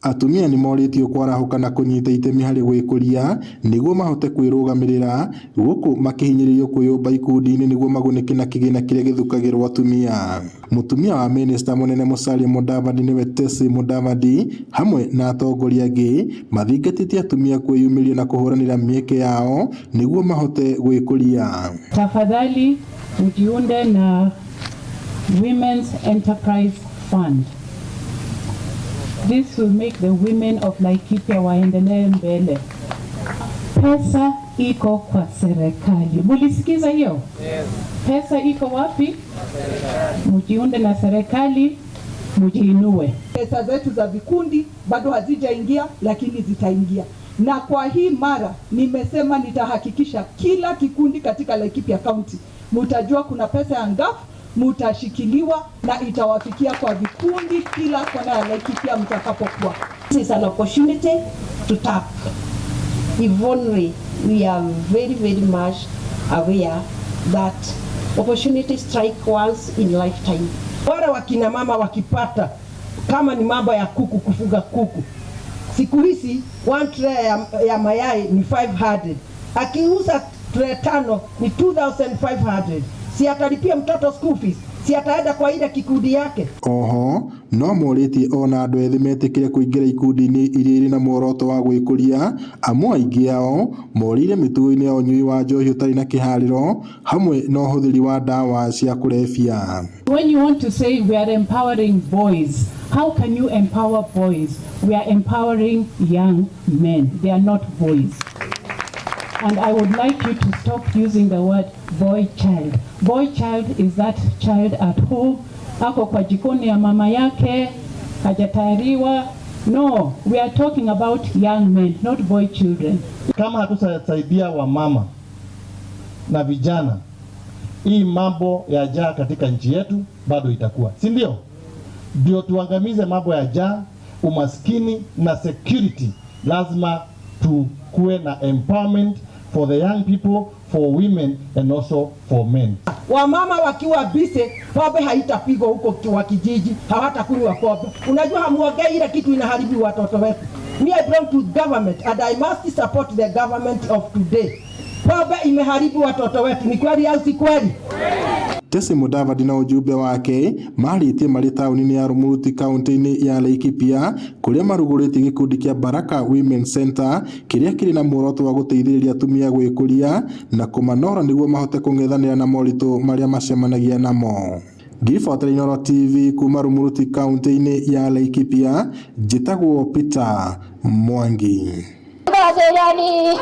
Atumia nĩ morĩtio kwarahũka na kũnyita itemi harĩ gwĩkũria nĩguo mahote kwĩrũgamĩrĩra, gũkũ makĩhinyĩrĩrio kwĩyũmba ikundi-inĩ nĩguo magunĩke na kĩgĩna kĩrĩa gĩthukagĩrwo atumia. Mũtumia wa mĩnĩsta mũnene Musalia Mudavadi nĩwe Tessy Mudavadi hamwe na atongoria angĩ mathingatĩte atumia kwĩyumĩria na kũhũranĩra mĩeke yao nĩguo mahote gwĩkũria. Tafadhali mjiunde na Women's Enterprise Fund. This will make the women of Laikipia waendelee mbele. Pesa iko kwa serikali. Mulisikiza hiyo? Yes. Pesa iko wapi? Mujiunde na serikali, mujiinue. Pesa zetu za vikundi bado hazijaingia, lakini zitaingia. Na kwa hii mara nimesema nitahakikisha kila kikundi katika Laikipia County mutajua kuna pesa ya NGAAF, mutashikiliwa na itawafikia kwa vikundi kila kona ya Laikipia mtakapokuwa. This is an opportunity to tap. If only we are very, very much aware that opportunity strike once in lifetime. Wale wakina mama wakipata kama ni mambo ya kuku, kufuga kuku, siku hizi one tray ya mayai ni 500, akiuza tray tano ni 2500, si atalipia mtoto school fees? Si ataenda kwa ile kikundi yake? Oho no morĩtie ona andũ ethĩ metĩkĩre kũingĩra ikundi-inĩ iria irĩ na muoroto wa gwĩkũria, amu aingĩ ao morĩire mĩtugo-inĩ ya ũnyui wa njohi ũtarĩ na kĩharĩro hamwe na ũhũthĩri wa ndawa cia kũrebia. When you want to say we are empowering boys, how can you empower boys? We are empowering young men. They are not boys. And I would like you to stop using the word boy child. Boy child is that child at home, ako kwa jikoni ya mama yake, hajatayariwa. No, we are talking about young men, not boy children. Kama hatutasaidia wamama na vijana, hii mambo ya njaa katika nchi yetu bado itakuwa, si ndio? Ndio tuangamize mambo ya njaa, umaskini na security, lazima tukuwe na empowerment for the young people, for women and also for men. Wamama wakiwa busy, pombe haitapigwa huko kwa kijiji, hawatakunywa pombe. Unajua hamuongei ile kitu inaharibu watoto wetu. Me, I belong to government and I must support the government of today. Pombe imeharibu watoto wetu, ni kweli au si kweli? Tessy Mudavadi na ujumbe wake marĩtie marĩ taũni-inĩ ya Rumuruti kaunti-inĩ ya Laikipia kũrĩa marugũrĩtie gĩkundi kĩa Baraka Women Center kĩrĩa kĩrĩ na muoroto wa gũteithĩrĩria atumia gwĩkũria na kũmanora nĩguo mahote kũng'ethanĩra na moritũ marĩa macemanagia namo. Ngĩribotera Inooro TV kuma Rumuruti kaunti-inĩ ya Laikipia, njĩtagwo Peter Mwangi. Kaseriani.